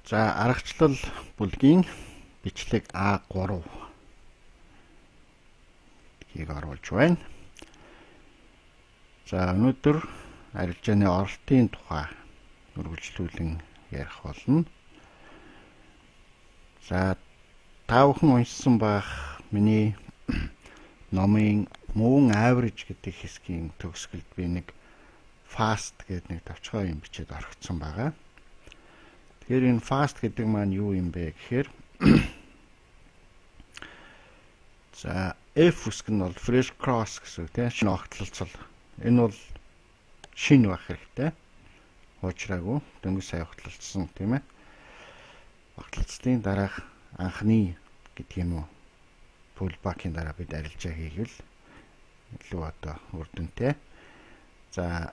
За, аргачлал бүлгийн бичлэг А3 гэдгийг оруулж байна. За, өнөөдөр арилжааны оролтын тухай үргэлжлүүлэн ярих болно. За, та бүхэн уншсан байх миний номын Moving Average гэдэг хэсгийн төгсгөлд би нэг fast гэдэг нэг товчхой юм бичээд орхисон байгаа. Тэгэхээр энэ fast гэдэг маань юу юм бэ гэхээр, за, F үсэг нь бол fresh cross гэсэн үг, тийм, шинэ огтлолцол. Энэ бол шинэ байх хэрэгтэй. Хуучраагүй, дөнгөж сая огтлолцсон, тийм ээ. Огтлолцлын дараах анхны гэдэг юм уу, pullback-ийн дараа бид арилжаа хийвэл илүү одоо үр дүнтэй. За,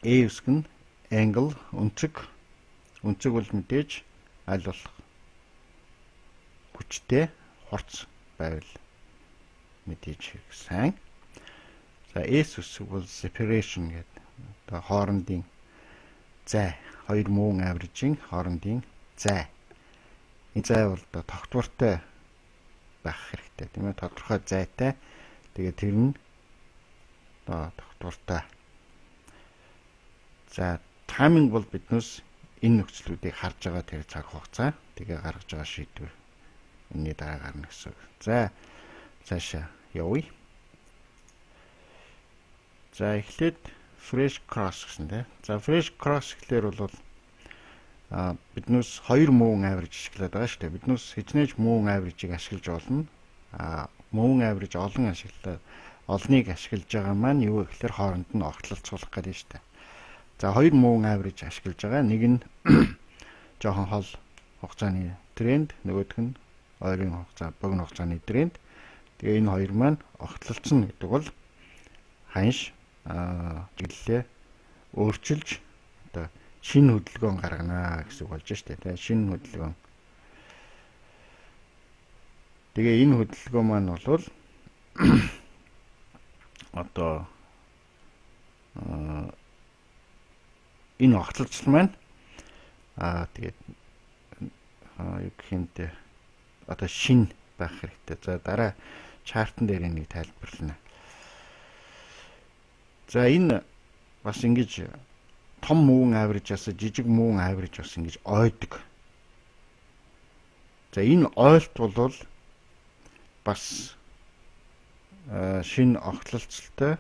A үсэг нь angle, өнцөг. Өнцөг бол мэдээж аль болох хүчтэй, хурц байвал мэдээж сайн. За, S үсэг бол separation гэдэг одоо хоорондын зай, хоёр moving average-ийн хоорондын зай. Энэ зай бол одоо тогтвортой байх хэрэгтэй, тийм ээ, тодорхой зайтай. Тэгээ тэр нь одоо тогтвортой. За, timing бол биднээс энэ нөхцлүүдийг харж байгаа тэр цаг хугацаа, тэгээ гаргаж байгаа шийдвэр энэний дараа гарна гэсэн үг. За, цаашаа явъя. За, эхлээд fresh cross гэсэн, тийм. За, fresh cross гэхлээр бол биднээс хоёр moving average ашиглаад байгаа шүү дээ. Биднээс хичнээн moving average-ийг ашиглаж болно. Moving average олон ашиглаа, олныг ашиглаж байгаа маань юу гэхлээр хооронд нь огтлолцуулах гэдэг шүү дээ. За, хоёр moving average ашиглаж байгаа. Нэг нь жоохон хол хугацааны тренд, нөгөөх нь ойрын хугацаа, богино хугацааны тренд. Тэгээ энэ хоёр маань огтлолцсон гэдэг бол ханш чиглэлээ өөрчилж одоо шинэ хөдөлгөөн гаргана гэсэн үг болж штэ, тийм, шинэ хөдөлгөөн. Тэгээ энэ хөдөлгөөн маань бол одоо энэ огтлолцол маань тэгээд юу гэх юм те, одоо шинэ байх хэрэгтэй. За, дараа chart-ан дээр энийг тайлбарлана. За, энэ бас ингэж том moving average-аас жижиг moving average бас ингэж ойдог. За, энэ ойлт бол бас шинэ огтлолцолтой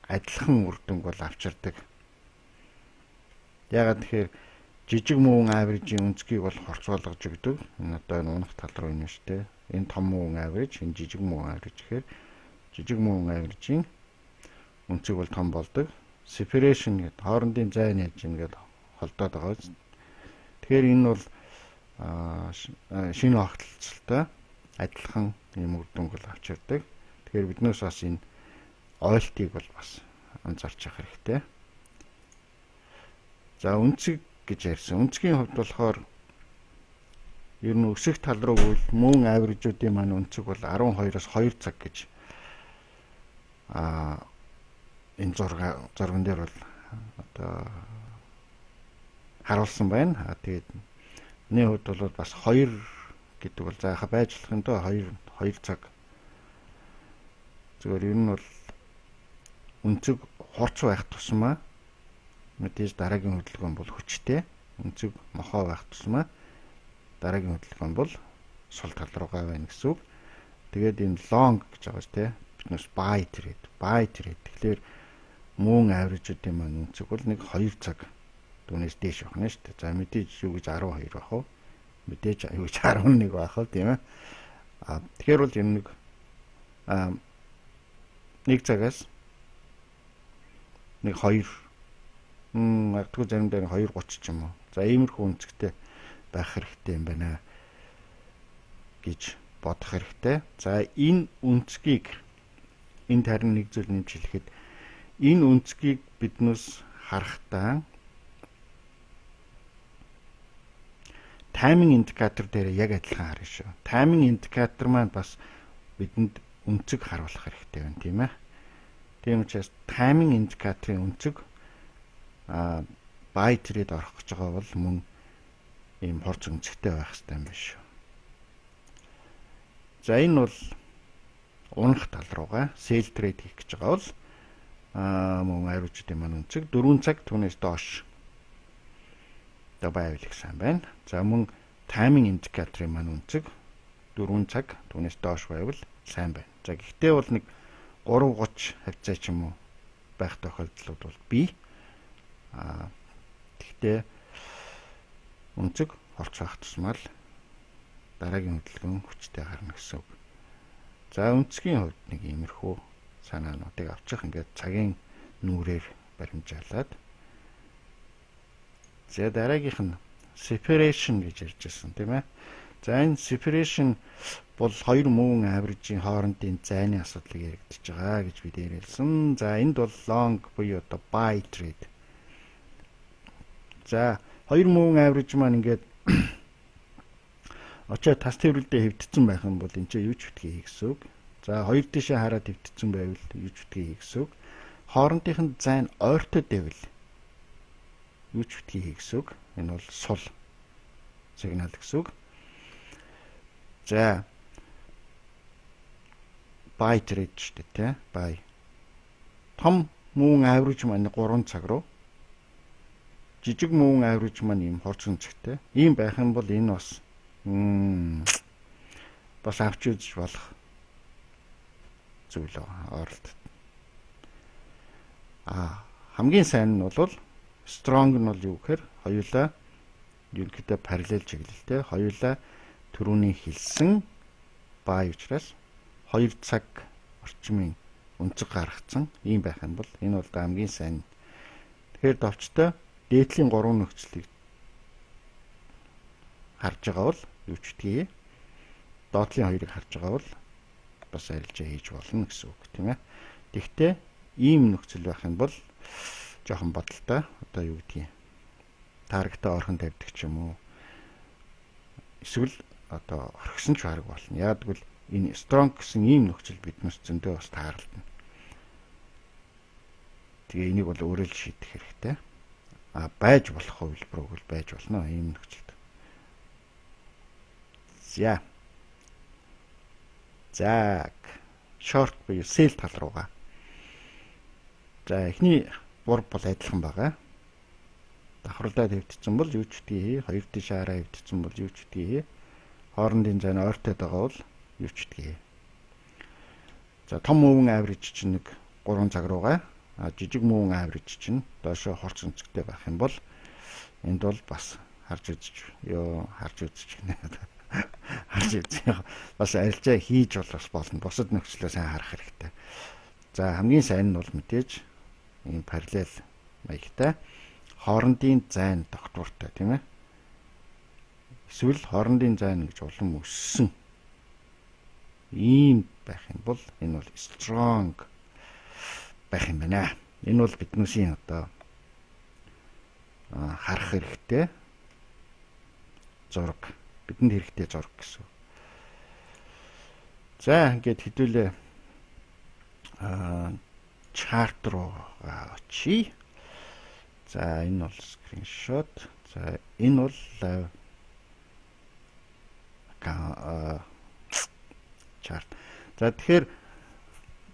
адилхан үр дүнг бол авчирдаг. Яагаад тэгэхээр жижиг moving average-ийн өнцгийг бол хурц болгож өгдөг. Энэ одоо энэ унах тал руу юм шүү дээ. Энэ том moving average, энэ жижиг moving average гэхээр жижиг moving average-ийн өнцөг бол том болдог. Separation гэдэг хоорондын зай нь яаж ингээд холдоод байгаа. Тэгэхээр энэ бол шинэ огтлолцолтой адилхан юм үр дүнг бол авчирдаг. Тэгэхээр биднээс бас энэ ойлтыг бол бас анзаарч явах хэрэгтэй. За, өнцөг гэж ярьсан. Өнцгийн хувьд болохоор ер нь өсөх тал руу бол moving average-уудын маань өнцөг бол 12-оос 2 цаг гэж энэ зурган дээр бол одоо харуулсан байна. Тэгээд миний хувьд бол бас 2 гэдэг бол за яха байж болох юм доо, 2 2 цаг. Зүгээр ер нь бол өнцөг хурц байх тусмаа мэдээж дараагийн хөдөлгөөн бол хүчтэй. Өнцөг мохоо байх тусмаа дараагийн хөдөлгөөн бол сул тал руугаа байна гэсэн үг. Тэгээд энэ long гэж байгаа шүү дээ. Биднээс buy trade, buy trade. Тэгэхээр moving average-уудын маань өнцөг бол нэг 2 цаг, түүнээс дээш явах нь шүү дээ. За, мэдээж юу гэж 12 байх вэ? Мэдээж юу гэж 11 байх вэ, тийм ээ. Тэгэхээр бол ер нь нэг цагаас нэг 2, магадгүй заримдаа 2:30 ч юм уу. За, иймэрхүү өнцөгтэй байх хэрэгтэй юм байна гэж бодох хэрэгтэй. За, энэ өнцгийг, энд харин нэг зүйл нэмж хэлэхэд, энэ өнцгийг биднээс харахтаа timing indicator дээр яг адилхан харна шүү. Timing indicator маань бас бидэнд өнцөг харуулах хэрэгтэй байна, тийм ээ. Тийм учраас timing indicator-ын өнцөг buy trade орох гэж байгаа бол мөн Ийм хурц өнцөгтэй байх хэрэгтэй юм биш үү. За, энэ бол унах тал руугаа sell trade хийх гэж байгаа бол мөн average-ийн маань өнцөг 4 цаг, түүнээс доош одоо байвал их сайн байна. За, мөн timing indicator-ын маань өнцөг 4 цаг, түүнээс доош байвал сайн байна. За, гэхдээ бол нэг 3:30 хавьцаа ч юм уу байх тохиолдлууд бол бий. Гэхдээ өнцөг хурц тусмаа л дараагийн хөдөлгөөн хүчтэй гарна гэсэн үг. За, өнцгийн хувьд нэг иймэрхүү санаануудыг авчих, ингээд цагийн нүүрээр баримжаалаад. За, дараагийнх нь separation гэж ярьж байсан, тийм ээ. За, энэ separation бол хоёр moving average-ийн хоорондын зайны асуудлыг яригдчихэж байгаа гэж бид ярьсан. За, энд бол long буюу одоо buy trade. За, хоёр moving average маань ингээд очоод тас тээвэрлдээ хэвдсэн байх юм бол энэ чинь юу ч битгий гэсэн үг. За, хоёр тишээ хараад хэвдсэн байвал юу ч битгий гэсэн үг. Хоорондынх нь зайн ойртой байвал юу ч битгий гэсэн үг. Энэ бол сул сигнал гэсэн үг. За, buy trade шүү дээ, тий. Buy. Том moving average маань 3 цаг руу, жижиг moving average маань ийм хурц өнцөгтэй. Ийм байх юм бол энэ бас авч үзэж болох зүйл оролт. Хамгийн сайн нь бол strong нь бол юу гэхээр хоёулаа ерөнхийдөө параллел чиглэлтэй, хоёулаа түрүүний хэлсэн buy учраас 2 цаг орчмын өнцөг гаргацсан ийм байх юм бол энэ бол хамгийн сайн. Тэгэхээр товчтой дээдлийн гурван нөхцөлийг харж байгаа бол юу ч гэдгийг, доотлын хоёрыг харж байгаа бол бас арилжаа хийж болно гэсэн үг, тийм ээ. Тэгвэл ийм нөхцөл байх юм бол жоохон бодолтой, одоо юу гэдгийг, target аа орхон тавьдаг ч юм уу. Эсвэл одоо орхисон ч бараг болно. Яг гэвэл энэ strong гэсэн ийм нөхцөл биднээс зөндөө бас тааралдана. Тэгээ энийг бол өөрөө л шийдэх хэрэгтэй. Байж болох хувилбар бол байж болно ийм нөхцөлд. За. За, short буюу sell тал руугаа. За, эхний гурав бол адилхан байгаа. Давхарлаад хэвдсэн бол юу ч гэдгийг, хоёр тийш хараа хэвдсэн бол юу ч гэдгийг, хоорондын зайн ойртоод байгаа бол юу ч гэдгийг. За, том moving average чинь нэг 3 цаг руугаа, жижиг moving average чинь доошо хурц өнцөгтэй байх юм бол энд бол бас харж үзэж ёо харж үзэж гинэ, харж үзэх, бас арилжаа хийж бол бас болно. Бусад нөхцлөө сайн харах хэрэгтэй. За, хамгийн сайн нь бол мэдээж ийм параллел маягтай, хоорондын зайн тогтвортой, тийм ээ. Эсвэл хоорондын зайн гэж улам өссөн ийм байх юм бол энэ бол strong байх юм байна. Энэ бол биднээсийн одоо харах хэрэгтэй зураг, бидэнд хэрэгтэй зураг гэсэн. За, ингээд хэдүүлээ chart руу очие. За, энэ бол screenshot. За, энэ бол live chart. За, тэгэхээр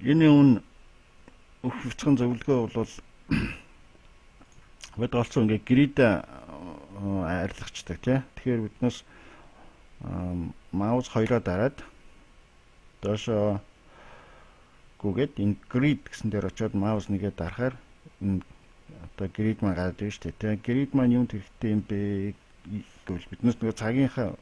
энэ үн өөх бяцхан зөвлөгөө бол бид олцсон ингээд grid арилгачдаг, тий. Тэгэхээр биднээс mouse хоёроо дараад доошоо гүгээд энэ grid гэсэн дээр очиод mouse нэгээ дарахаар энэ одоо grid маань гараад ирж шүү дээ. Тэгээ grid маань юунд хэрэгтэй юм бэ гэвэл биднээс нөгөө цагийнхаа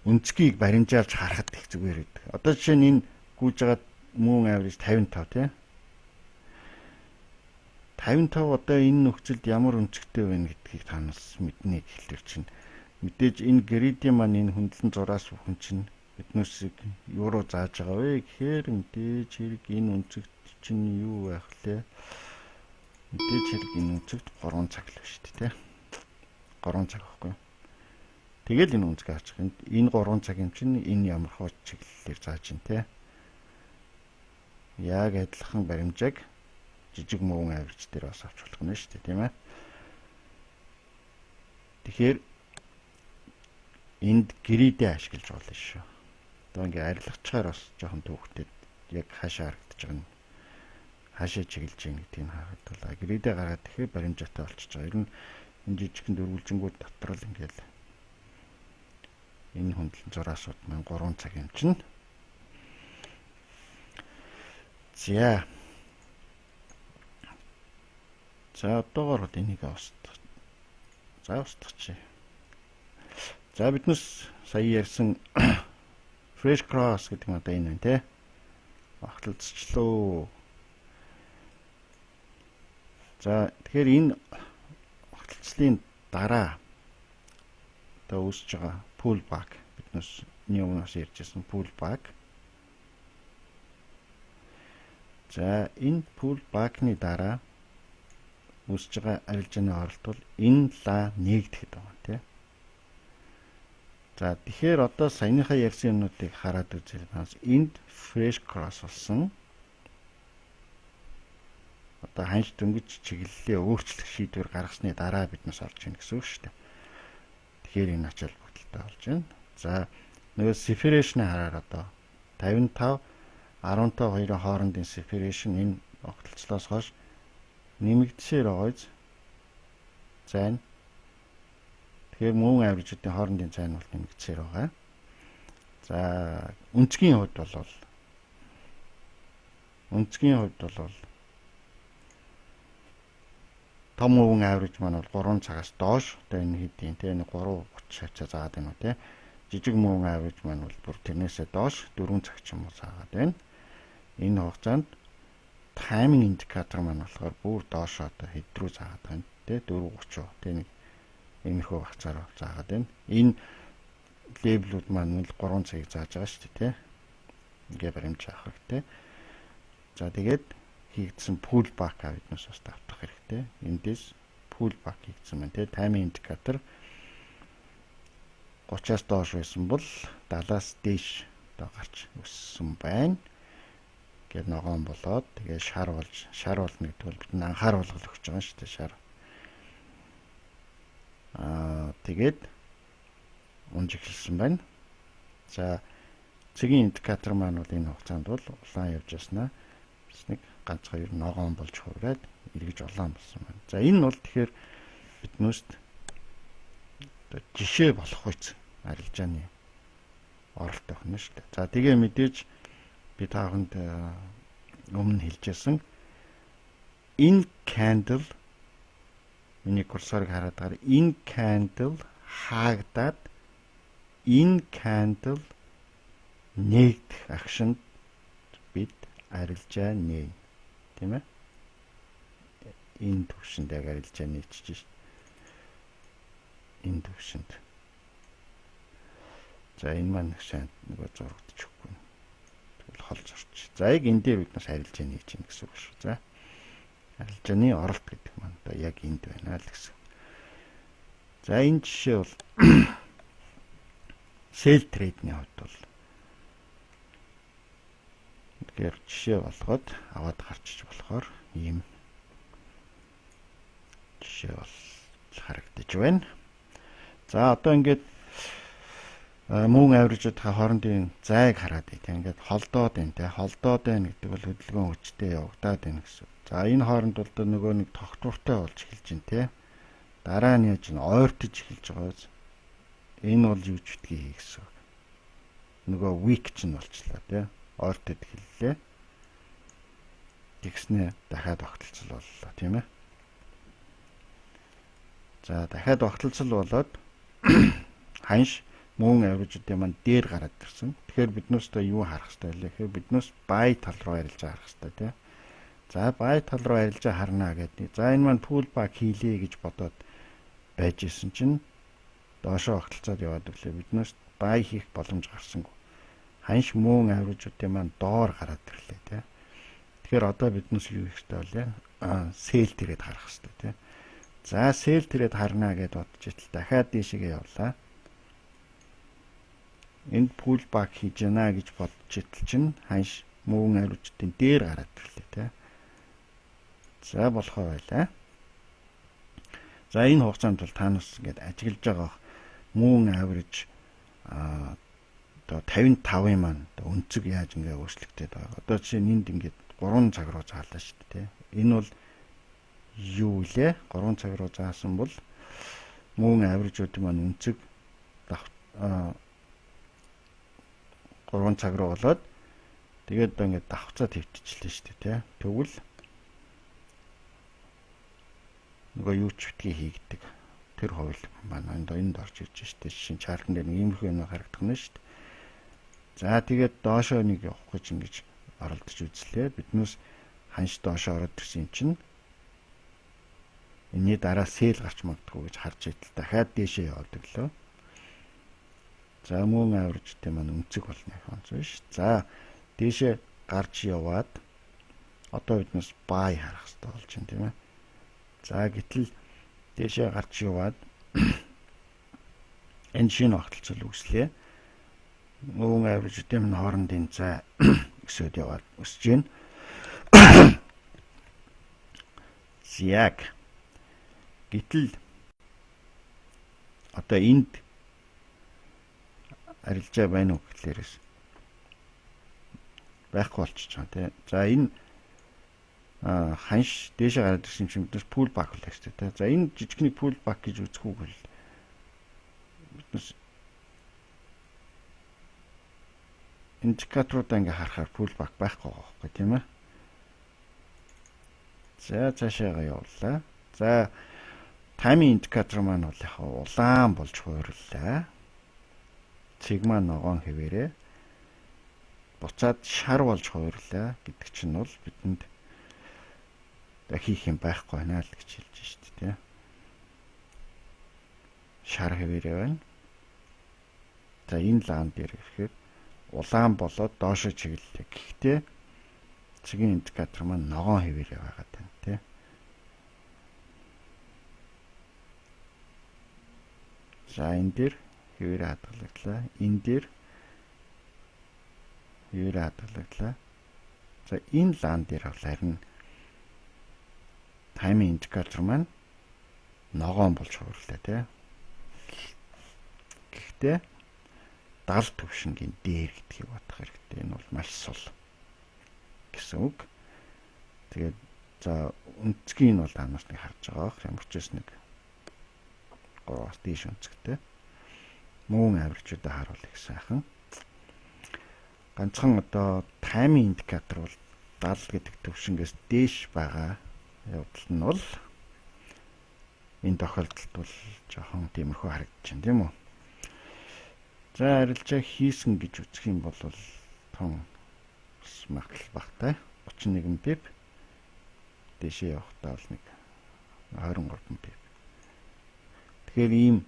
өнцгийг баримжаалж харахад их зүгээр байдаг. Одоо жишээ нь энэ гүйж байгаа moving average 55, тий. 55 одоо энэ нөхцөлд ямар өнцөгтэй байна гэдгийг та нас мэднэ гэхэлэр чинь мэдээж энэ grid ийн маань энэ хөндлөн зураас бүхэн чинь биднээсийг юу руу зааж байгаа вэ гэхээр мэдээж хэрэг энэ өнцөгт чинь юу байх лээ? Мэдээж хэрэг энэ өнцөгт 3 цаг л байна шүү дээ, тий. 3 цаг байхгүй юу? Тэгэл энэ өнцгийг авчих. Энэ 3 цаг юм чинь энэ ямар хуу чиглэлээр зааж чинь, тий. Яг адилхан баримжааг жижиг moving average дээр бас авч болох нь шүү дээ, тийм ээ. Тэгэхээр энд grid ээ ашиглаж болно шүү. Одоо ингээ арилгачаар бас жоохон төвөгтэй яг хаашаа харагдаж байгаа нь, хаашаа чиглэж байгаа гэдгийг харахад бол grid ээ гаргаад тэгэхээр баримжаатай болчихж байгаа. Ер нь энэ жижигхэн дөрвөлжингүүд дотор л ингээл энэ хөндлөн зураасууд маань 3 цаг юм чинь. За. За, одоогоор бол энийг устгах. За, устгах. За, биднес сая ярьсан fresh cross гэдэг нь одоо энэ байна те. Огтлцчлоо. За, тэгэхээр энэ огтлцлын дараа одоо үүсэж байгаа pull back, биднес энэ өмнөөс ярьжсэн pull back. За, энэ pull back-ны дараа үүсэж байгаа арилжааны оролт бол энэ лаа нээгдэхэд байгаа тий. За, тэгэхээр одоо саяныхаа ярьсан юмнуудыг хараад үзье. Энд fresh cross болсон. Одоо ханш дөнгөж чиглэлээ өөрчлөх шийдвэр гаргасны дараа биднес орж ийн гэсэн үг шүү дээ. Тэгэхээр энэ ач холбогдолтой болж байна. За, нөгөө separation-ыг хараар одоо 55 15 хоёрын хоорондын separation энэ огтлцлоос хойш нэмэгдсээр байгаа биз? Зайн. Тэгэхээр moving average-уудын хоорондын зайн бол нэмэгдсээр байгаа. За, өнцгийн хувьд бол том moving average маань бол 3 цагаас доош, одоо энэ хэдийн те, энэ 3:30 хавцаа заагаад байна уу те. Жижиг moving average маань бол бүр тэрнээсээ доош 4 цаг ч юм уу заагаад байна. Энэ хугацаанд timing indicator маань болохоор бүр доошоо одоо хэд рүү заагаад байна те, 4:30 те, нэг иймэрхүү хавцаар заагаад байна. Энэ level үүд маань л 3 цагийг зааж байгаа шүү дээ те. Ингээ баримж авах хэрэгтэй. За, тэгээд хийгдсэн pull back биднээс бас давтах хэрэгтэй. Эндээс pull back хийгдсэн байна те. Timing indicator 30-аас доош байсан бол 70-аас дээш одоо гарч өссөн байна. Ингээд ногоон болоод тэгээ шар болж, шар болно гэдэг бол бид анхааруулгал өгч байгаа шүү дээ, шар. Тэгээд унж эхэлсэн байна. За, цэгийн индикатор маань бол энэ хугацаанд бол улаан явж яснаа бас нэг ганц хоёр ногоон болж хувраад эргэж улаан болсон байна. За, энэ бол тэгэхээр биднүүст одоо жишээ болох үз арилжааны оролт байх нь шүү дээ. За, тэгээ мэдээж би та бүхэнд өмнө хэлжсэн, энэ candle, миний курсорыг хараад байгаа, энэ candle хаагдаад энэ candle нээгдэх action д бид арилжаа нээн, тийм ээ, энэ төвшөнд яг арилжаа нээчихэж шин, энэ төвшөнд. За, энэ маань нэг сайн нөгөө зурагдчихгүй, тэгвэл хол зурч. За, яг энэ дээр бид нас арилжаа нээж гин гэсэн үг шүү. За, арилжааны оролт гэдэг маань одоо яг энд байна л гэсэн. За, энэ жишээ бол sell trade-ний хувьд бол тэгэхээр жишээ болгоод аваад гарчиж болохоор ийм жишээ бол харагдаж байна. За, одоо ингээд moving average-уудын хоорондын зайг хараад байт. Ингээд холдоод байна те. Холдоод байна гэдэг бол хөдөлгөөн хүчтэй явагдаад байна гэсэн. За, энэ хооронд бол нөгөө нэг тогтвортой болж эхэлж байна те. Дараа нь яаж н ойртож эхэлж байгаа биз. Энэ бол юу ч битгий хий гэсэн. Нөгөө wick чинь болчлаа те. Ойртод эхэллээ. Тэгснээ дахиад огтлцол боллоо, тийм ээ. За, дахиад огтлцол болоод ханш moving average-уудын маань дээр гараад ирсэн. Тэгэхээр биднээс одоо юу харах хэрэгтэй вэ? Тэгэхээр биднээс buy тал руу арилжаа харах хэрэгтэй тий. За, buy тал руу арилжаа харнаа гэдэг. За, энэ маань pull back хийлээ гэж бодоод байж исэн чинь доошоо огтлцоод яваад өглөө. Биднээс buy хийх боломж гарсангүй. Ханш moving average-уудын маань доор гараад ирлээ тий. Тэгэхээр одоо биднээс юу хийх хэрэгтэй вэ? Sell trade харах хэрэгтэй тий. За, sell trade харнаа гэд бодож итэл дахиад дээшгээ явлаа. Энд pull back хийж яана гэж бодож итэл чинь ханш moving average-уудын дээр гараад ирлээ тий. За, болохоо байлаа. За, энэ хугацаанд бол та нас ингээд ажиглаж байгаа moving average одоо 55-ын маань одоо өнцөг яаж ингээ өөрчлөгдөд байгаа. Одоо жишээ нь энд ингээд 3 цаг руу заалаа шүү дээ. Энэ бол юу вэ? 3 цаг руу заасан бол moving average-уудын маань өнцөг 3 цаг руу болоод тэгээд одоо ингээд давхцаа твтчихлээ шүү дээ, тий. Тэгвэл нөгөө юу ч битгий хийгдэг. Тэр хууль маань энд орж ирж шүү дээ. Шинэ chart-ан дээр нэг иймэрхүү юм харагдах нь шүү дээ. За, тэгээд доошоо нэг явах гэж ингэж оролдож үзлээ. Биднээс ханш доошоо ороод ирсэн юм чинь энэний дараа sell гарч магадгүй гэж харж идэл дахиад дээшээ яваад өглөө. За, moving average-тэй маань өнцөг болно гэх юм биш. За, дээшээ гарч яваад одоо биднээс buy харах хэрэгтэй болж байна, тийм ээ. За, гэтэл дээшээ гарч яваад энэ шинэ огтлцол үүслээ. Moving average-тэй минь хоорондын зай өсөөд яваад өсөж байна. Яг гэтэл одоо энд арилжаа байна уу гэхлээрээс байхгүй болчихж байгаа, тий. За, энэ ханш дээшээ гараад ирсэн чинь биднес pull back болоо шүү дээ. За, энэ жижигний pull back гэж үзэх үг бол биднес индикаторуудаа ингээ харахаар pull back байхгүй байгаа байхгүй, тийм ээ. За, цаашаага явуулаа. За, timing индикатор маань бол яг улаан болж хуурлаа. Цэг маань ногоон хэвээрээ буцаад шар болж хуурлаа гэдэг чинь бол бидэнд хийх юм байхгүй байна л гэж хэлж шүү дээ. Шар хэвээрээ байна. За, энэ лаан дээр ирэхээр улаан болоод доошо чиглэлээ. Гэхдээ цэгийн индикатор маань ногоон хэвээрээ байгаа тань, тий. За, энэ дээр хэвээрээ хадгалагдлаа. Энэ дээр хэвээрээ хадгалагдлаа. За, энэ лаан дээр бол харин timing индикатор маань ногоон болж хуурлаа, тий. Гэхдээ 70 төвшингийн дээр гэдгийг бодох хэрэгтэй. Энэ бол маш сул гэсэн үг. Тэгээд за өнцгийн нь бол та нар нэг харж байгаа бох. Ямар ч байсан нэг 3-аас дээш өнцгтэй. Moving average-уудаа харуул их сайхан. Ганцхан одоо timing индикатор бол 70 гэдэг төвшингээс дээш байгаа явдал нь бол энэ тохиолдолд бол жоохон тиймэрхүү харагдаж байна, тийм үү? За, арилжаа хийсэн гэж үзэх юм бол тун бас магадлал багтай. 31 pip дээшээ явахдаа бол нэг 23 pip. Тэгэхээр ийм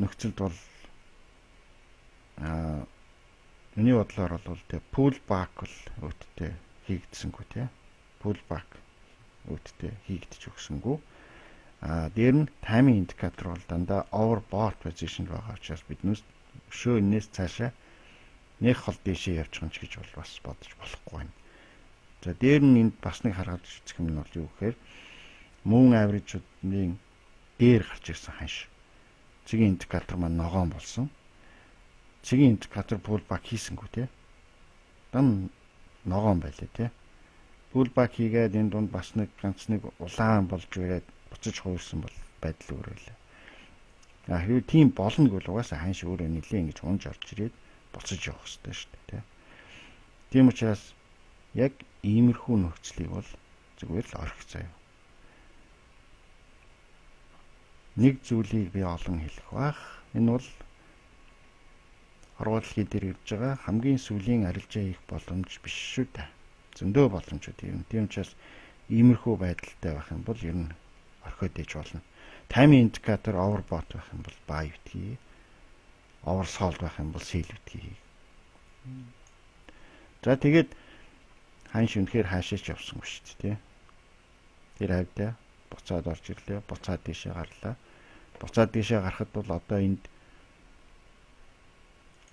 нөхцөлд бол миний бодлоор бол тэг pull back бол өөдтэй хийгдсэнгүй, тий. Pull back өөдтэй хийгдэж өгсөнгүү. Дээр нь timing индикатор бол дандаа overbought position байгаа учраас биднээс өшөө энэс цаашаа нэг хол дээшээ явчих юм ч гэж бол бас бодож болохгүй байна. За, дээр нь энд бас нэг хараад үзэх юм нь бол юу гэхээр moving average-уудын дээр гарч ирсэн ханш. Цэгийн индикатор маань ногоон болсон. Цэгийн индикатор pull back хийсэнгүй, тий. Дан ногоон байлаа, тий. Pull back хийгээд энэ дунд бас нэг ганц нэг улаан болж ирээд буцаж хуурсан бол байдал өөр байлаа. Хэрвээ тийм болно гэвэл угаасаа ханш өөрөө нэлээ ингэж унж орж ирээд буцаж явах хэрэгтэй шүү дээ, тий. Тийм учраас яг иймэрхүү нөхцөлийг бол зүгээр л орхих заяа. Нэг зүйлийг би олон хэлэх байх. Энэ бол хорвоо дэлхий дээр ирж байгаа хамгийн сүүлийн арилжаа хийх боломж биш шүү дээ. Зөндөө боломжууд юм. Тийм учраас иймэрхүү байдалтай байх юм бол ер нь орхиод ээж болно. Timing индикатор overbought байх юм бол buy битгий. Oversold байх юм бол sell битгий. За, тэгээд ханш үнэхээр хаашаач явсангүй шүү дээ, тий. Тэр хавьдаа буцаад орж ирлээ. Буцаад тийшээ гарлаа. Буцаад тийшээ гарахад бол одоо энд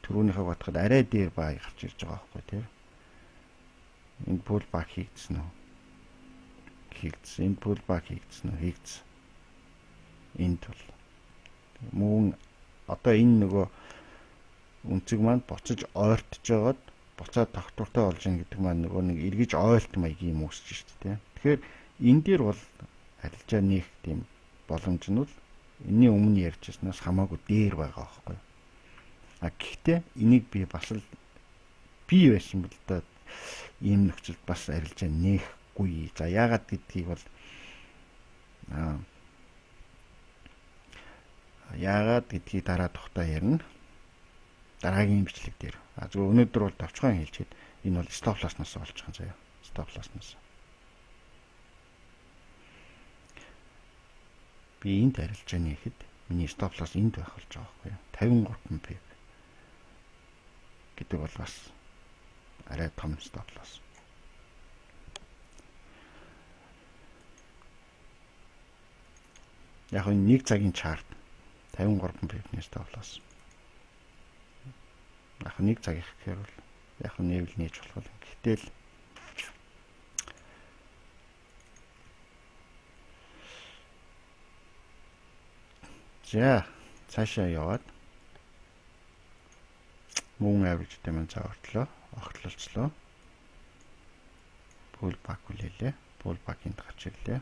түрүүнийхээ бодоход арай дээр buy гарч ирж байгаа байхгүй, тий. Энд pull back хийгдсэн үү? Хийгдсэн. Энд pull back хийгдсэн үү? Хийгдсэн. Энд бол мөн одоо энэ нөгөө өнцөг маань буцаж ойртож байгаад буцаад тогтвортой болж гин гэдэг маань нөгөө нэг эргэж ойлт маягийн юм үүсэж шүү дээ. Тэгэхээр энэ дээр бол арилжаа нээх тийм боломж нь бол энэний өмнө ярьжсанаас хамаагүй дээр байгаа байхгүй. А гэхдээ энийг би бас л би байсан бол да ийм нөхцөлд бас арилжаа нээхгүй. За, яагаад гэдгийг бол яагаад гэдгийг дараа тухтай ярина. Дараагийн бичлэг дээр. А зөв өнөөдөр бол товчхон хэлчихэд энэ бол stop loss-наас болж байгаа заяа. Stop loss-наас. Би энд арилжаа нээхэд миний stop loss энд байх болж байгаа байхгүй юу? 53 pip гэдэг бол бас арай том stop loss. Яг энэ нэг цагийн chart 53 pip-ний stop loss. Яг нэг цаг их гэхээр бол яг нэвэл нээж болох. Гэхдээ л за, цаашаа яваад moving average-тэй маань цаа ортлоо, огтлолцлоо. Pull back хүлээлээ. Pull back-ийн гарч ирлээ.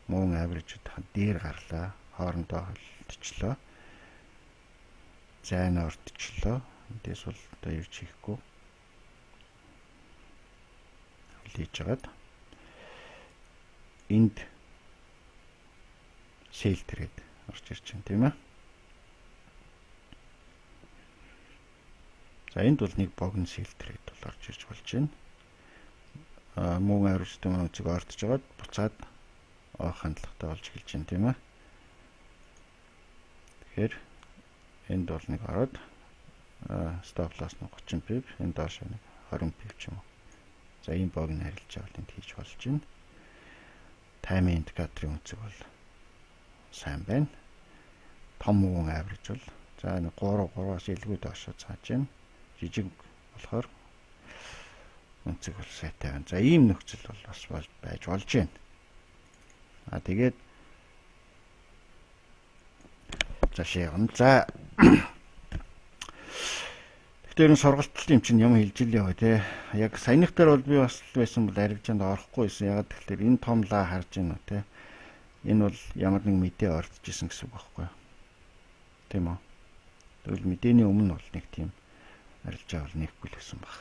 Moving average-ийн дээр гарлаа. Хоорондоо холилдчихлоо. Зайн ордчихлоо. Эндээс бол одоо юу ч хийхгүй. Хүлээж агаад энд sell trade орж ирж байна, тийм ээ. За, энд бол нэг богино sell trade бол орж ирж болж байна. А moving average-тэй өнцөг ордож жагаад буцаад оох хандлагатай болж эхэлж байна, тийм ээ. Тэгэхээр энд бол нэг ороод stop loss нь 30 pip, энэ доош нэг 20 pip ч юм уу. За, ийм богино арилжаа бол энд хийж болж байна. Time индикаторын өнцөг бол сайн байна. Том moving average бол за нэг 3 3-аас илүү доошоо цааж байна. Жижиг болохоор өнцөг бол сайтай байна. За, ийм нөхцөл бол бас байж болж байна. А тэгээд заашаа явна. За, тэгэхээр энэ сургалтын юм чинь юм хэлж ил яваа те. Яг саяных дээр бол би бас байсан бол арилжаанд орохгүй байсан. Ягаад гэвэл энэ том лаа харж байна уу те. Энэ бол ямар нэг мэдээ ордож исэн гэсэн үг байхгүй юу? Тийм үү? Тэгвэл мэдээний өмнө бол нэг тийм арилжаа бол нэхгүй л байсан баг.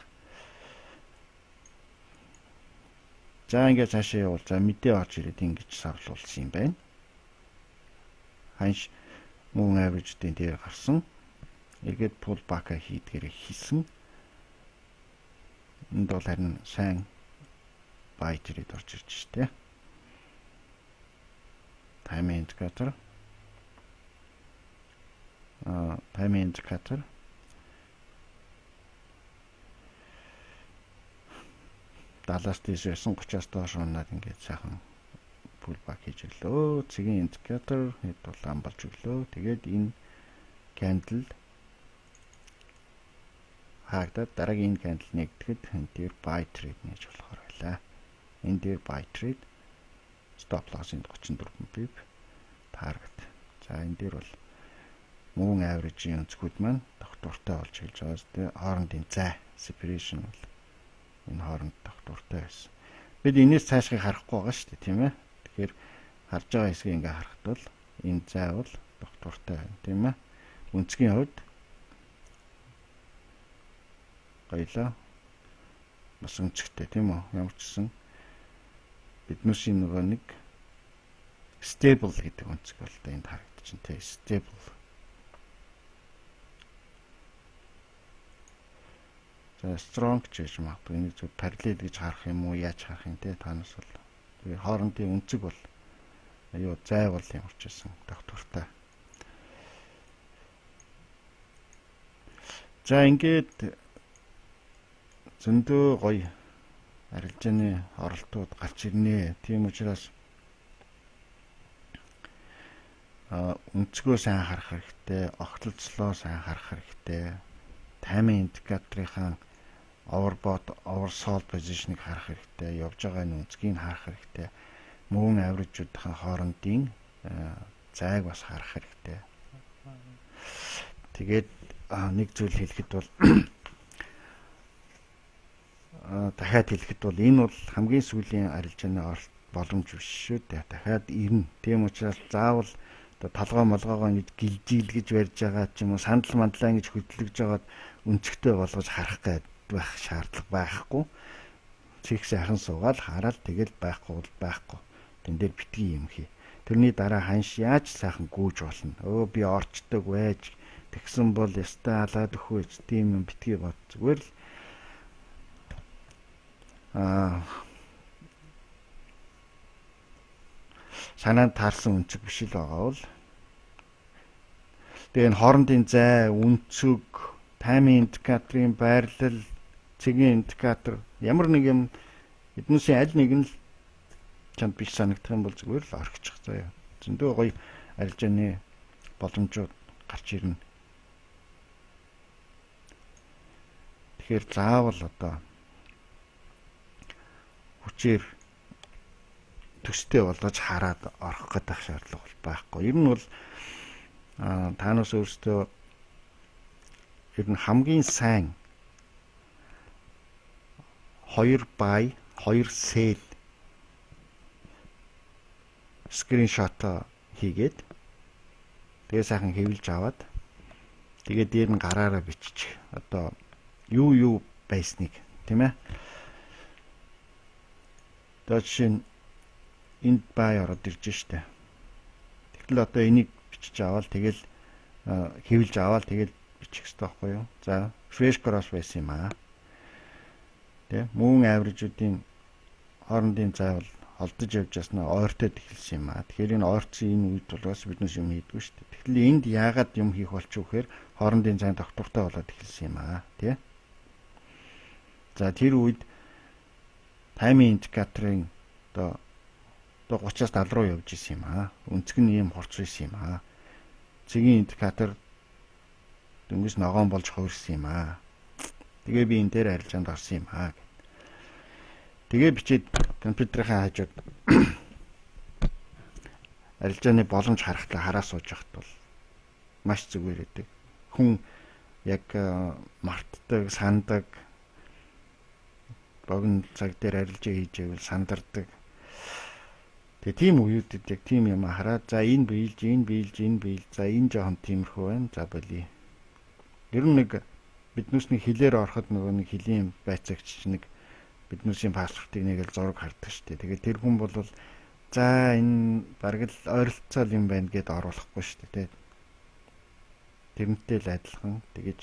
За, ингээд цаашаа явуул. За, мэдээ орж ирээд ингэж савлуулсан юм байна. Ханш moving average-ийн дээр гарсан. Эргээд pull back-а хийдгээрээ хийсэн. Энд бол харин сайн buy trade орж ирж штэ. Time indicator, time indicator 70-аас дээш байсан, 30-аас доош унаад ингээд сайхан pull back хийж өглөө. Цэгийн индикатор хэд улаан болж өглөө. Тэгээд энэ candle хаагдаад дараагийн энэ candle нэгдэхэд энэ дээр buy trade нээж болохоор байлаа. Энэ дээр buy trade, stop loss-ын 34 pip target. За, энэ дээр бол moving average-ийн өнцгүүд маань тогтвортой болж эхэлж байгаа. Тэгээ хоорондын зай separation бол энэ хооронд тогтвортой байсан. Бид энэс цаашхыг харахгүй байгаа шүү дээ, тийм ээ. Тэгэхээр харж байгаа хэсгийг ингээ харахад бол энэ зай бол тогтвортой байна, тийм ээ. Өнцгийн хувьд гоёлоо. Бас өнцгтэй, тийм үү? Ямар ч гэсэн биднүүсийн нөгөө нэг stable гэдэг өнцөг бол одоо энд харагдчихэв те, stable. За, strong ч гэж магадгүй, энийг зөв parallel гэж харах юм уу, яаж харах юм те, танаас бол тэгээ хоорондын өнцөг бол юу зай бол ямар ч байсан тогтвортой. За, ингээд зөндөө гоё арилжааны оролтууд гарч ирнэ. Тийм учраас өнцгөө сайн харах хэрэгтэй, огтлцлоо сайн харах хэрэгтэй. Time индикаторынхаа overbought, oversold position-ыг харах хэрэгтэй, явж байгаа энэ өнцгийг харах хэрэгтэй. Moving average-уудын хоорондын Зайг бас харах хэрэгтэй. Тэгээд нэг зүйл хэлэхэд бол дахиад хэлэхэд бол энэ бол хамгийн сүүлийн арилжааны оролт боломж биш шүү дээ. Дахиад ирнэ. Тийм учраас заавал одоо толгой молгоогоо ингэж гэлжийл гэж барьж байгаа ч юм уу, сандал мандлаа ингэж хөдлөж байгаад өнцгтэй болгож харах гээд байх шаардлага байхгүй. Цэг сайхан суугаад хараад тэгэл байхгүй бол байхгүй. Тэн дээр битгий юм хий. Тэрний дараа ханш яаж сайхан гүйж болно. Өө би орчдөг байж тэгсэн бол ястай алаад өхөөч тийм юм битгий бод. Зүгээр л санаанд таарсан өнцөг биш л байгаа бол. Тэгээ энэ хоорондын зай, өнцөг, таймын индикаторын байрлал, цэгийн индикатор ямар нэг юм эднээсийн аль нэг нь л чамд биш санагдах юм бол зүгээр л орхичих заяа. Зөндөө гоё арилжааны боломжууд гарч ирнэ. Тэгэхээр заавал одоо хүчээр төстэй болгож хараад орох гэдэг шаардлага бол байхгүй. Ер нь бол таанаас өөрсдөө ер нь хамгийн сайн 2 buy 2 sell скриншот хийгээд тэгээ сайхан хэвлэж аваад тэгээ дээр нь гараараа биччих. Одоо юу байсныг тийм ээ. Одоо жишээ нь энд buy ороод ирж штэ. Тэгтэл одоо энийг бичиж аваад тэгэл хэвлэж аваад тэгэл бичих хэрэгтэй байхгүй юу? За, fresh cross байсан юм аа. Тэ? Мөн average-уудын хоорондын зай бол холдож явж яснаа ойртоод эхэлсэн юм аа. Тэгэхээр энэ ойртсон энэ үед бол бас биднес юм хийдгүү шүү дээ. Тэгэхээр энд яагаад юм хийх болчих вэ гэхээр хоорондын зайн тогтвортой болоод эхэлсэн юм аа, тий? За, тэр үед таймын индикаторын одоо 30-аас 70 руу явж исэн юм аа. Өнцөг нь ийм хурц байсан юм аа. Цэгийн индикатор дөнгөж ногоон болж хувирсан юм аа. Тэгээ би энэ дээр арилжаанд орсон юм аа. Тэгээ бичээд компьютерийнхаа хажууд арилжааны боломж харахтаа хараа сууж явахт бол маш зүгээр байдаг. Хүн яг мартдаг, сандаг, богино цаг дээр арилжаа хийж байвал сандардаг. Тэгээ тийм үеүүдэд яг тийм юм хараад за энэ биелж, энэ биелж, энэ биелж, за энэ жоохон тиймэрхүү байна. За болиё. Ер нь нэг биднээс нэг хилээр ороход нөгөө нэг хилийн байцаагч нэг биднээсийн паспортыг нэг л зураг хардаг шүү дээ. Тэгээд тэр хүн бол за энэ бараг л ойролцоол юм байна гэд оруулахгүй шүү дээ. Тэрнтэй л адилхан тэгэж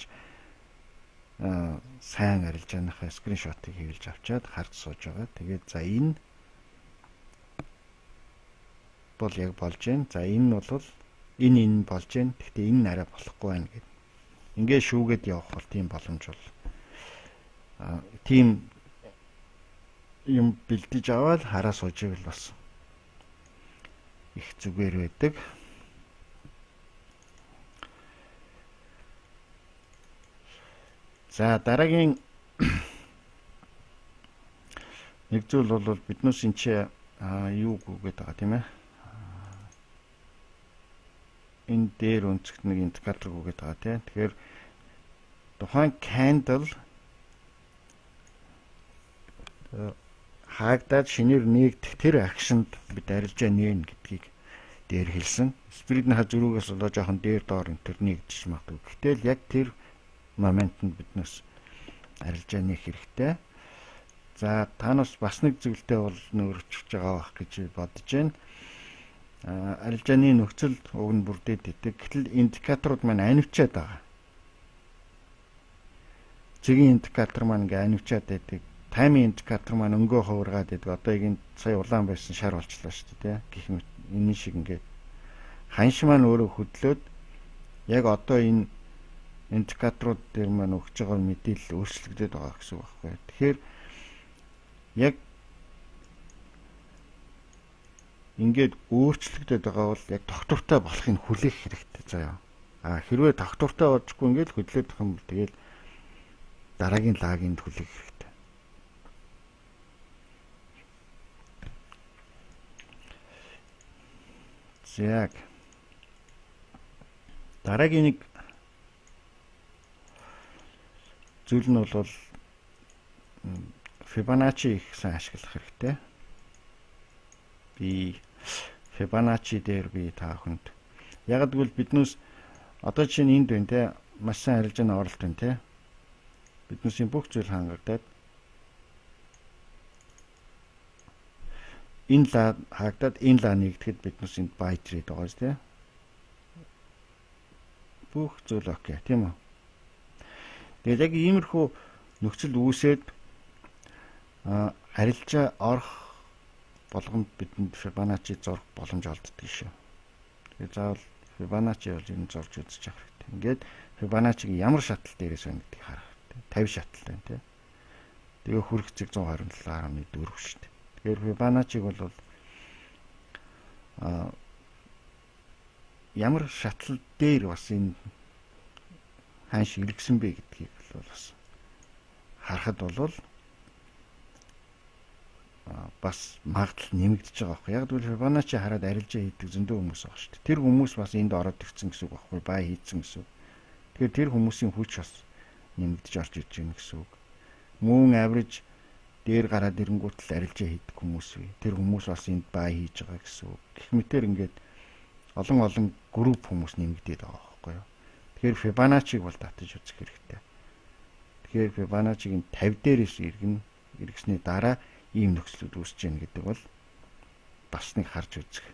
сайн арилжааныхаа скриншотыг хэвлэж авчаад харж сууж байгаа. Тэгээд за энэ бол яг болж байна. За энэ бол энэ болж байна. Гэхдээ энэ арай болохгүй байна гэд. Ингээ шүүгээд явах бол тийм боломж бол тийм юм бэлдэж аваад хараа сууж ивэл бас их зүгээр байдаг. За дараагийн нэг зүйл бол биднээс энэ чи юу гүгээд байгаа тийм ээ. Энэ дээр өнцөгт нэг индикатор гүгээд байгаа тийм. Тэгэхээр тухайн candle хаагдаад шинээр нэгдэх тэр акшнд бид арилжаа нээн гэдгийг дээр хэлсэн. Спиритнийхаа зөрүүгээс болоо жоохон дээр доор энэ төр нэгдэж магадгүй. Гэтэл яг тэр моментод биднээс арилжаа нээх хэрэгтэй. За танаас бас нэг зүйлтэй бол нөрчж байгаа байх гэж бодож байна. Арилжааны нөхцөл уг нь бүрдээд идэг. Гэтэл индикаторууд маань анивчаад байгаа. Цэгийн индикатор маань ингээ анивчаад байдаг. Таймын индикатор маань өнгөө хувиргаад байдаг. Одоо яг энэ сая улаан байсан шар болчлоо шүү дээ, гэх мэт энэ шиг ингээд ханш маань өөрөө хөдлөөд яг одоо энэ индикаторууд дээр маань өгч байгаа мэдээлэл өөрчлөгдөд байгаа гэсэн үг байхгүй. Тэгэхээр яг ингээд өөрчлөгдөд байгаа бол яг тогтвортой болохыг хүлээх хэрэгтэй заяа. А хэрвээ тогтвортой болжгүй ингээд хөдлөөд байх юм бол тэгэл дараагийн лагийг хүлээх хэрэгтэй. За дараагийн нэг зүйл нь бол Fibonacci их сайн ашиглах хэрэгтэй. Би Fibonacci дээр би та бүхэнд яг гэвэл биднээс одоо чинь энд байна те, маш сайн арилжааны оролт байна те. Биднээсийн бүх зүйл хангагдаад энэ лаа хаагдаад энэ лаа нэгдэхэд биднээс энд buy trade байгаа шүү те. Бүх зүйл окей, тийм үү? Тэгээд яг иймэрхүү нөхцөл үүсээд арилжаа орох болгонд бидэнд Fibonacci зурх боломж олддог шүү. Тэгээд заавал Fibonacci бол ер нь зурж үзэж явах хэрэгтэй. Ингээд Fibonacci-г ямар шатал дээрээс байна гэдгийг харах хэрэгтэй. 50 шатал байна тий. Тэгээ хүрэх зэг 127.4 шүү дээ. Тэгэхээр Fibonacci-г бол ямар шатал дээр бас энэ ханш эргэсэн бэ гэдгийг бол бас харахад бол бас магадлал нэмэгдэж байгаа байхгүй. Яг гэвэл Fibonacci хараад арилжаа хийдэг зөндөө хүмүүс байгаа шүү дээ. Тэр хүмүүс бас энд ороод ирсэн гэсэн үг байхгүй, бай хийцэн гэсэн үг. Тэгэхээр тэр хүмүүсийн хүч бас нэмэгдэж орж иж гэнэ гэсэн үг. Мөн average дээр гараад ирэнгүүт л арилжаа хийдэг хүмүүс бий. Тэр хүмүүс бас энд бай хийж байгаа гэсэн үг. Гэх мэтэр ингээд олон олон групп хүмүүс нэмэгдээд байгаа байхгүй юу. Тэгэхээр Fibonacci-г бол татаж үзэх хэрэгтэй. Тэгэхээр Fibonacci-г 50 дээрээс иргэн эргэсний дараа ийм нөхцлүүд үүсэж гэнэ гэдэг бол бас нэг харж үзэх,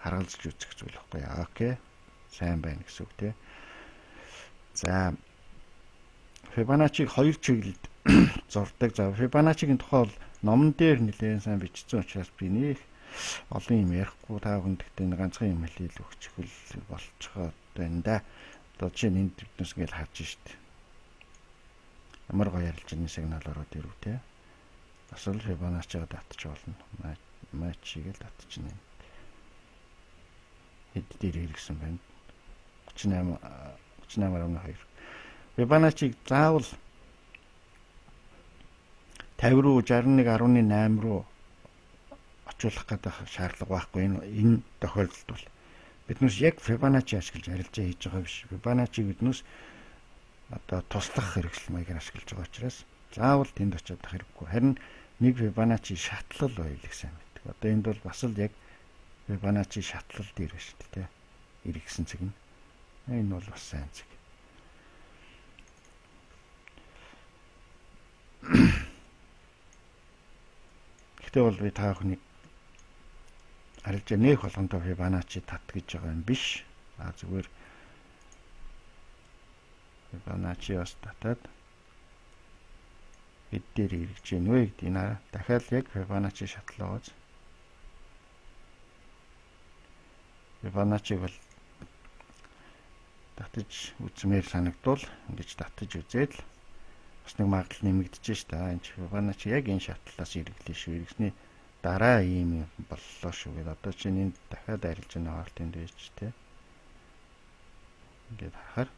харгалзаж үзэх зүйл байхгүй юу. Окей. Сайн байна гэсэн үг тий. За Fibonacci-г хоёр чиглэлд зурдаг. За Fibonacci-гийн тухай бол номон дээр нэлээд сайн бичсэн учраас би нэх олон юм ярихгүй, та бүхэн гэхдээ ганцхан юм хэлээл өгчихвөл болцоход байна да. Одоо жишээ нь энд биднээс ингээл харж шít. Ямар гоё арилжааны сигнал ороод ирв те. Бас л Fibonacci-га татчих болно. Матчийг л татчихна. Хэд дээр хэрэгсэн байна? 38 38.2. Fibonacci-г заавал 50 руу 61.8 руу очуулах гэдэг шаардлага байхгүй. Энэ тохиолдолд бол биднээс яг Fibonacci ашиглаж арилжаа хийж байгаа биш. Fibonacci биднээс одоо туслах хэрэгсэл маягаар ашиглаж байгаа учраас заавал тэнд очиод ах хэрэггүй. Харин нэг Fibonacci шатлал байл их сайн мэддэг. Одоо энд бол бас л яг Fibonacci шатлал дээр байна шүү дээ. Эргэсэн цэг нь. Энэ бол бас сайн цэг. Гэхдээ бол би та бүхнийг арилжаа нээх болгондоо Fibonacci тат гэж байгаа юм биш. А зүгээр Fibonacci бас татаад хэд дээр эргэж гин вэ гэдгийг хараа. Дахиад яг Fibonacci шатлал байгааз. Fibonacci бол татаж үзмээр санагдвал ингэж татаж үзээд л бас нэг магадлал нэмэгдэж ш та. Энэ Fibonacci яг энэ шатлалаас эргэлээ шүү. Эргэсний дараа ийм боллоо шүү гэдэг. Одоо чинь энд дахиад арилж байгаа хоолт энд байж тэ. Ингээд харахаар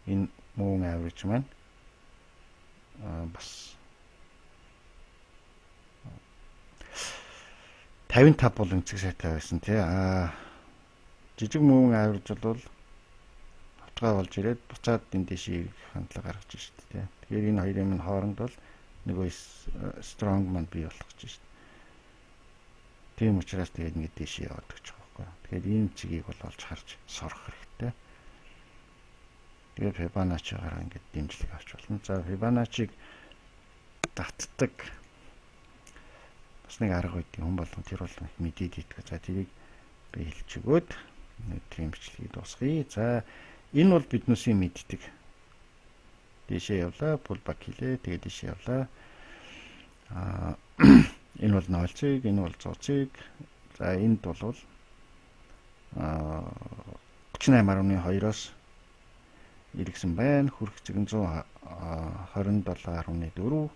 энэ мөн average маань бас 55 бол өнцөг сайтай байсан тий. Жижиг мөн average бол хавтгай болж ирээд буцаад энэ дэшээ ирэх хандлага гаргаж шít тий. Тэгэхээр энэ хоёрын минь хооронд бол нөгөө strong маань бий болох гэж шít. Тийм учраас тэгээд ингэ дэшээ яваад гэж байгаа байхгүй. Тэгэхээр ийм цэгийг бол олж харж сурах хэрэгтэй. Тэгээд Fibonacci-гаар ингээд дэмжлэг авч болно. За Fibonacci-г татдаг бас нэг арга байдаг. Хүн болгон тэр болгон их мэдээд идэх. За тэрийг би хэлж өгөөд өнөөдрийн бичлэгийг дуусгая. За энэ бол биднээсийн мэддэг. Дээшээ явлаа, pullback хийлээ. Тэгээд дээшээ явлаа. Энэ бол 0 цэг, энэ бол 100 цэг. За энд бол 38.2-оос эргэсэн байна. Хүрх цэг нь 127.4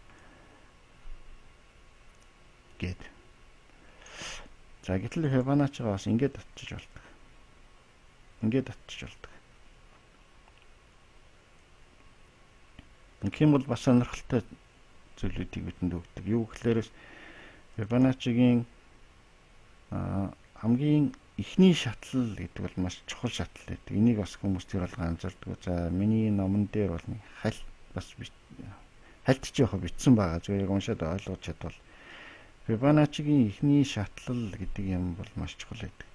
гээд. За гэтэл Fibonacci-гаа бас ингээд татчих болдог. Ингээд татчих болдог. Ингэх юм бол бас сонирхолтой зүйлүүдийг бидэнд өгдөг. Юу гэхлээрээс Fibonacci-гийн Хамгийн эхний шатлал гэдэг бол маш чухал шатлал гэдэг. Энийг бас хүмүүс тэр болгон анзаардаг. За миний номон дээр бол нэг хальт бас хальт чи яг бичсэн байгаа. Зүгээр яг уншаад ойлгож чадвал Fibonacci-гийн эхний шатлал гэдэг юм бол маш чухал байдаг.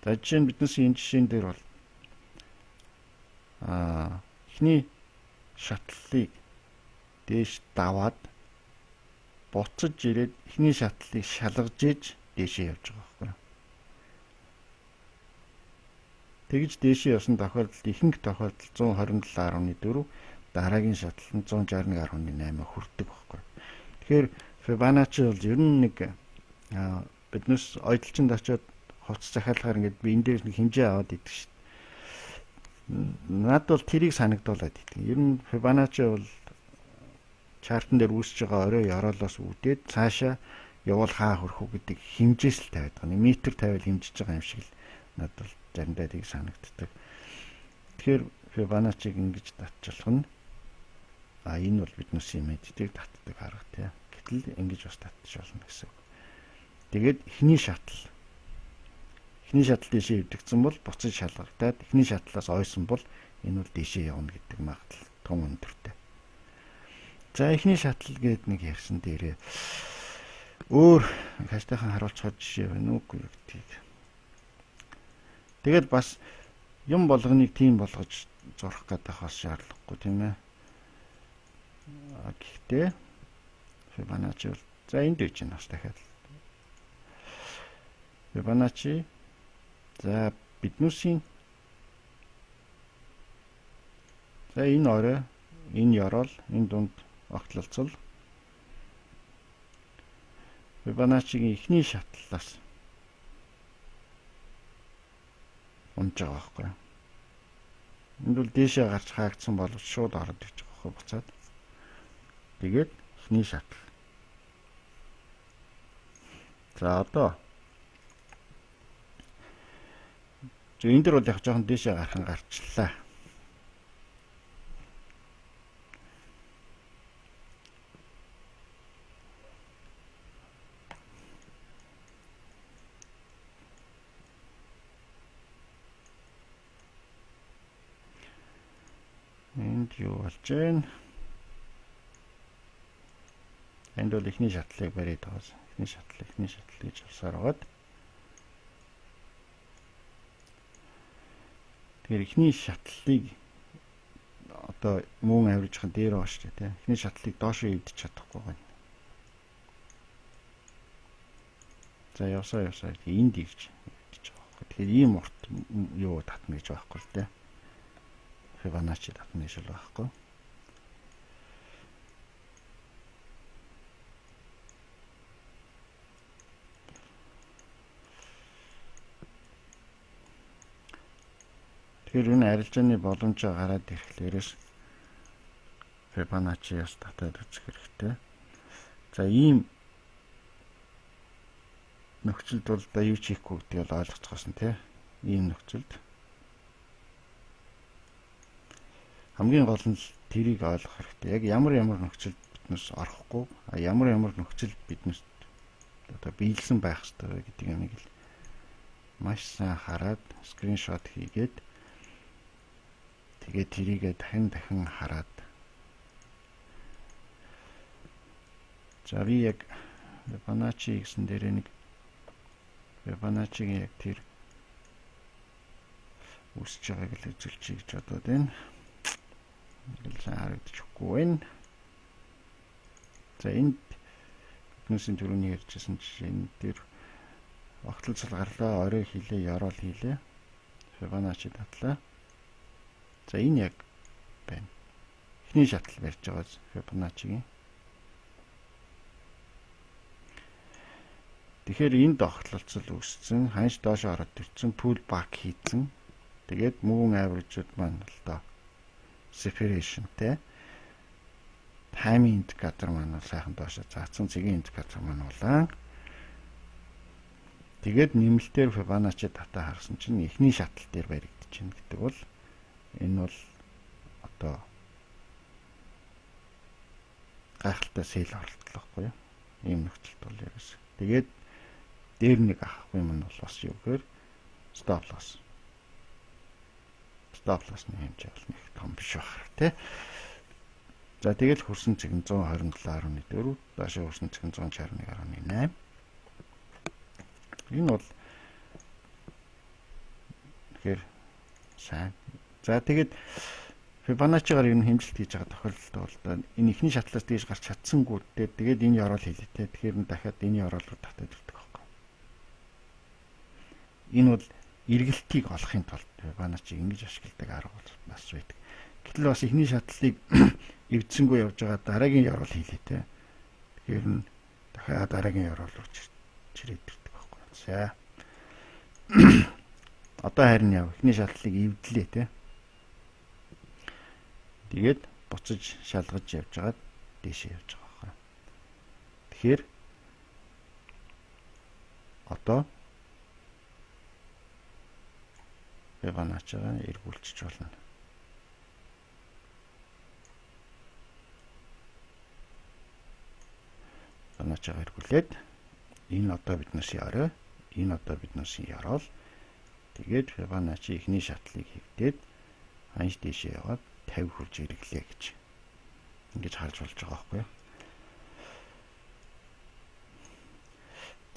За жишээ нь биднес энэ жишээн дээр бол эхний шатлалыг дээш даваад буцаж ирээд эхний шатлалыг шалгаж иж дээшээ явж байгаа байхгүй. Тэгж дээшээ явсан тохиолдолд ихэнх тохиолдолд 127.4, дараагийн шатлал нь 161.8 хүрдэг байхгүй. Тэгэхээр Fibonacci бол ер нь нэг биднес ойдолчинд очиод хувцас захиалгаар ингээд би энэ дээр нэг хэмжээ аваад идэх шít. Над бол тэрийг санагдуулаад идэх. Ер нь Fibonacci бол чартан дээр үүсэж байгаа орой ёроолоос үүдээд цаашаа явуул хаа хөрөх үү гэдэг хэмжээс л тавиад байгаа. Нэг метр тавиал хэмжиж байгаа юм шиг л надад бол заримдаа тийг санагддаг. Тэгэхээр Fibonacci-г ингэж татчихлах нь энэ бол биднес юм мэддэг татдаг арга тий. Гэтэл ингэж бас татчих болно гэсэн үг. Тэгээд эхний шатал. Эхний шатал дээшээ эвдэгдсэн бол буцаж шалгагдаад эхний шатлаас ойсон бол энэ бол дээшээ явна гэдэг магадлал тун өндөртэй. За эхний шатлал гээд нэг ярьсан дээрээ өөр хажтайхан харуулцгаар жишээ байна уугүй гэдгийг. Тэгээд бас юм болгоныг тийм болгож зурх гэдэг бас шаардлагагүй тийм ээ. Гэхдээ Fibonacci бол за энд үеч нь бас дахиад Fibonacci за биднүүсийн за энэ орой энэ ёроол энэ дунд огтлолцол Fibonacci-гийн эхний шатлалаас унж байгаа байхгүй. Энд бол дээшээ гарч хаагдсан боловч шууд ороод ирж байгаа байхгүй буцаад. Тэгээд эхний шатал. За одоо энэ дэр бол яг жоохон дээшээ гархан гарчлаа. Энд юу болж байна? Энд бол эхний шатлалыг бариад байгаа. Эхний шатлал, эхний шатлал гэж явсаар байгаад. Тэгэхээр эхний шатлалыг одоо мөн авиржихын дээр байгаа шүү дээ, тийм. Эхний шатлалыг доошоо эвдэж чадахгүй байна. За явсаа явсаа энд ирж эвдэж байгаа байхгүй. Тэгэхээр ийм урт юу татна гэж байгаа байхгүй л дээ. Fibonacci татна гэж л байхгүй. Тэгэхээр энэ арилжааны боломжоо гараад ирэхлээрээс Fibonacci-аас татаад үзэх хэрэгтэй. За ийм нөхцөлд бол одоо юу ч хийхгүй гэдгийг бол ойлгоцгоосон тий. Ийм нөхцөлд хамгийн гол нь тэрийг ойлгох хэрэгтэй. Яг ямар ямар нөхцөлд биднес орохгүй, ямар ямар нөхцөлд биднес одоо биелсэн байх ёстой вэ гэдэг юмыг л маш сайн хараад скриншот хийгээд тэгээд тэрийгээ дахин дахин хараад. За би яг Fibonacci гэсэн дээрээ нэг Fibonacci-гийн яг тэр үүсэж байгааг л үзүүлчихье гэж бодоод байна. Ингээл сайн харагдчихгүй байна. За энд биднээсийн түрүүний ярьжсэн жишээ энэ дээр огтлцол гарлаа, орой хийлээ, ёроол хийлээ. Fibonacci татлаа. За энэ яг байна. Эхний шатал барьж байгаа Fibonacci-гийн. Тэгэхээр энд огтлцол үүссэн, ханш доош ороод ирсэн, pull back хийцэн. Тэгээд moving average-ууд маань л доо separation-тэй. Time indicator маань бол сайхан доошо заасан, цэгийн индикатор маань улаан. Тэгээд нэмэлтээр Fibonacci дата харсан чинь эхний шатал дээр баригдаж байна гэдэг бол энэ бол одоо гайхалтай сэл оролдлого байхгүй юу? Ийм нөхцөлд бол ерөөс. Тэгээд Дээр нэг авах юм нь бол бас юу гэхээр stop loss. Stop loss-ны хэмжээ бол нэг том биш байх тий. За тэгэл хөрсөн цэг нь 127.4, доошоо хөрсөн цэг нь 161.8. Энэ бол тэгэхээр сайн. За тэгээд Fibonacci-гаар ер нь хэмжилт хийж байгаа тохиолдолд бол энэ эхний шатлаас дээш гарч чадсангүй дээ. Тэгээд энэ ёроол хийлээ те. Тэгэхээр нь дахиад энэ ёроол руу татаад ирдэг байхгүй. Энэ бол эргэлтийг олохын тулд Fibonacci-г ингэж ашигладаг арга бол бас байдаг. Гэтэл бас эхний шатлалыг эвдсэнгүү явж байгаа дараагийн ёроол хийлээ те. Тэгэхээр нь дахиад дараагийн ёроол руу чирээд ирдэг байхгүй. За. Одоо харин яв эхний шатлалыг эвдлээ те. Тэгээд буцаж шалгаж явж байгаад дээшээ явж байгаа байхгүй. Тэгэхээр одоо Fibonacci-гаа эргүүлчих болно. Fibonacci-гаа эргүүлээд энэ одоо биднээс орой, энэ одоо биднээс ёроол. Тэгээд Fibonacci эхний шатлалыг хэвдээд ханш дээшээ яваад 50 хурж эргэлээ гэж ингэж харж болж байгаа байхгүй юу.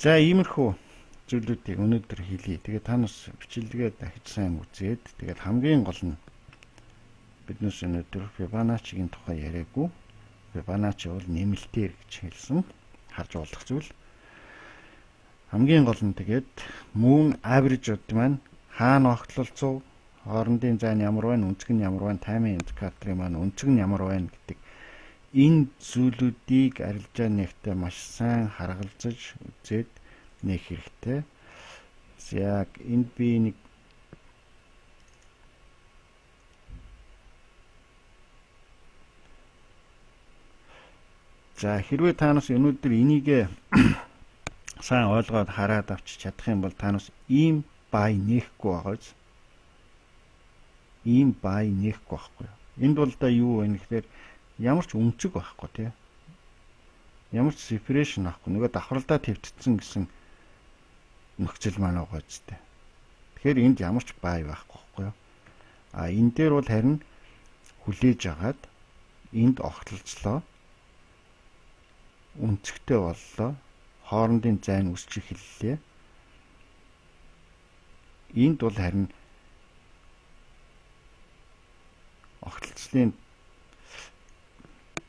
За иймэрхүү зүйлүүдийг өнөөдөр хэлье. Тэгээд та нас бичлэгээ дахиж сайн үзээд тэгээд хамгийн гол нь биднээс өнөөдөр Fibonacci-гийн тухай яриаггүй. Fibonacci бол нэмэлтээр гэж хэлсэн. Харж болох зүйл. Хамгийн гол нь тэгээд мөн average-ууд маань хаана огтлолцов, хоорондын зай нь ямар байна, өнцөг нь ямар байна, таймын индикаторын маань өнцөг нь ямар байна гэдэг энэ зүйлүүдийг арилжаа нэгтээ маш сайн харгалзаж үзээд нээх хэрэгтэй. Яг энд би нэг за хэрвээ та нас өнөөдөр энийг сайн ойлгоод хараад авчиж чадах юм бол та нас ийм бай нээхгүй байгаа биз? Ийм бай нээхгүй байхгүй юу? Энд бол да юу вэ гэхээр ямар ч өнцөг байхгүй тий. Ямар ч separation байхгүй. Нөгөө давхралдаа твтцсэн гэсэн нөхцөл маань байгаа үстэй. Тэгэхээр энд ямар ч бай байхгүй байхгүй юу? А энэ дээр бол харин хүлээж агаад энд огтлцлоо. Өнцөгтэй боллоо. Хоорондын зайн өсч эхэллээ. Энд бол харин огтлцлын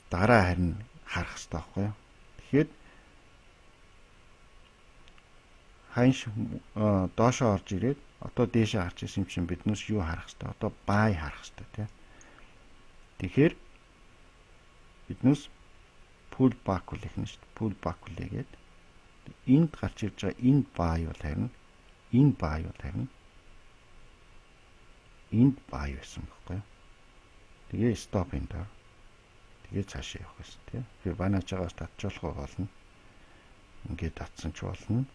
дараа харин харах хэрэгтэй байхгүй юу? Тэгэхээр ханш доошоо орж ирээд одоо дээшээ гарч ирсэн юм чинь биднээс юу харах хэрэгтэй? Одоо бай харах хэрэгтэй тий. Тэгэхээр биднээс pull back хүлээх нь шүү дээ. Pull back хүлээгээд энд гарч ирж байгаа энэ бай бол харин энэ бай бол харин энд бай байсан байхгүй юу? Тэгээ stop энэ доор. Тэгээ цаашаа явах гэсэн тий. Fibonacci-гаас татчихлах болно. Ингээд татсан ч болно.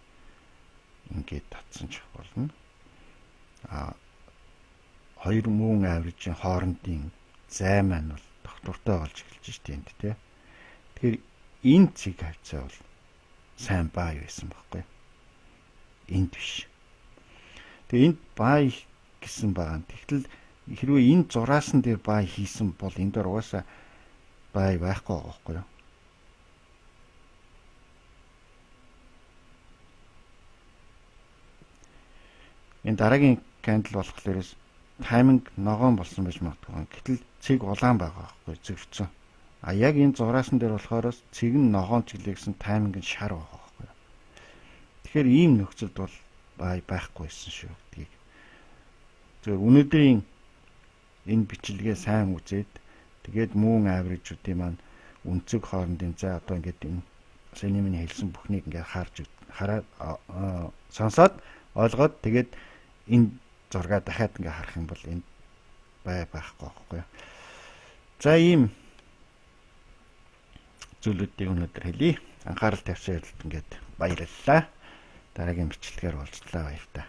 Ингээд татсан ч болно. А хоёр мөн average-ийн хоорондын зай маань бол доктортой болж эхэлж штэ энд тий. Тэгэхээр энэ цэг хавцаа бол сайн бай байсан байхгүй. Энд биш. Тэгээ энд бай гэсэн байгаа. Тэгтэл хэрвээ энэ зураасан дээр бай хийсэн бол энэ дээр угаасаа бай байхгүй байгаа байхгүй юу? Энэ дараагийн candle болохлоорээс тайминг ногоон болсон байж магадгүй. Гэтэл цэг улаан байгаа байхгүй зөрчсөн. А яг энэ зураасан дээр болохоороос цэг нь ногоон чиглээ гэсэн тайминг нь шар байгаа байхгүй юу? Тэгэхээр ийм нөхцөлд бол бай байхгүй байсан шүү гэдгийг. Зөв өнөөдрийн энэ бичлэгээ сайн үзээд тэгээд мөн average-уудын маань өнцөг хоорондын зай одоо ингээд энэ саяны миний хэлсэн бүхнийг ингээд харж хараад сонсоод ойлгоод тэгээд энэ зургаа дахиад ингээд харах юм бол энд бай байхгүй байхгүй юу. За ийм зүйлүүдийг өнөөдөр хэлье. Анхаарал тавьсан явдалд ингээд баярлалаа. Дараагийн бичлэгээр уулзлаа, баяртай.